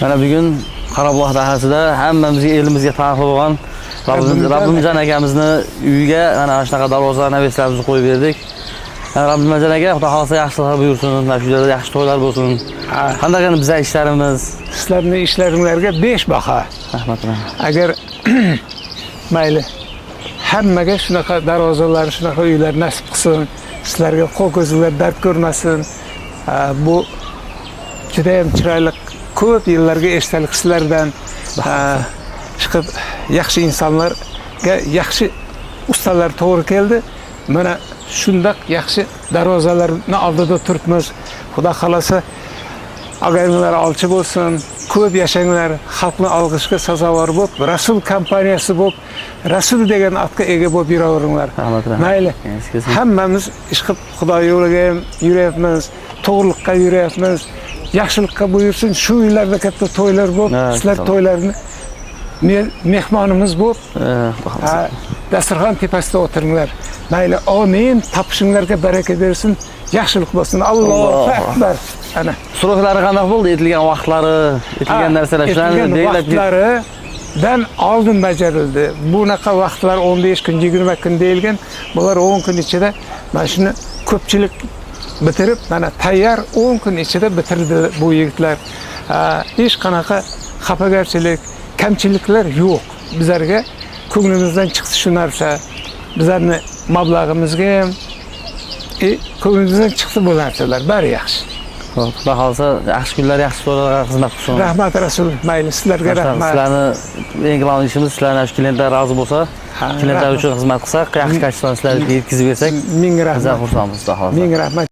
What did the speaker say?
Mana bugun Qorabuloq dahasida hammamizga, elimizga taniqli bo'lgan Rabbimjon akamizni uyiga mana shunaqa darvoza навес larimizni qo'yib berdik. Mana Rabbimjon aka, Xudo xohlasa yaxshiliklar buyursin, mana shu yerda yaxshi to'ylar bo'lsin. Ha. Qanday qilib bizlar ishlarimiz? Sizlarni ishlaringlarga 5 baho. Rahmat. Agar mayli hammaga shunaqa darvozalar, shunaqa uylar nasib qilsin, sizlarga qo'l ko'zinglar dard ko'rmasin. Ha, bu judayam chiroyli, ko'p yillarga esdalik sizlardan. Ha, chiqib yaxshi insonlarga yaxshi ustalar to'g'ri keldi. Mana shundoq yaxshi darvozalarni oldida turibmiz. Xudo xohlasa og'ayninglar olchi bo'lsin, ko'p yashanglar, xalqni olqishga sazovor bo'lib, Rasul kompaniyasi bo'lib, Rasul degan otga ega bo'lib yuraveringlar. Rahmat, rahmat. Mayli. Kesin. Hammamiz ishqib Xudo yo'liga ham yuryapmiz, to'g'riliqqa yuryapmiz. Yaxshilikqa buyursin, shu uylarda katta to'ylar bo'lib, sizlar to'ylarni mehmonimiz bo'lib, Xudo xohlasa. Ha, dasturxon tepasida o'tiringlar. Mayli, amin, topishinglarga baraka bersin, yaxshilik bo'lsin. Allohu Allohu akbar. Ana. Срок lari qanaqa bo'ldi? Aytilgan vaqtlari, aytilgan narsalar shularni Aytilgan belgilab vaqtlaridan oldin bajarildi. Bunaqa vaqtlar 15 kun, 20 kun deyilgan. Bular 10 kun ichida mana shuni ko'pchilik bitirib, mana tayyor 10 kun ichida bitirdi bu yigitlar. Ha, hech qanaqa xafagarchilik, kamchiliklar yo'q. Bizlarga ko'nglimizdan chiqdi shu narsa. Bizlarni mablag'imizga ham ko'nglimizdan chiqdi bu narsalar. Bari yaxshi. Xo'p, Xudo xohlasa yaxshi kunlar, yaxshi to'ylarga xizmat qilsin. Rahmat Rasul, mayli sizlarga rahmat. Sizlarni eng главный ishimiz sizlarni shu klientlar rozi bo'lsa, Ha, klientlar rahmat. uchun xizmat qilsak, yaxshi качество ni sizlarga yetkazib bersak, Ming biz ham rahmat. xursandmiz, Xudo xohlasa. Ming rahmat.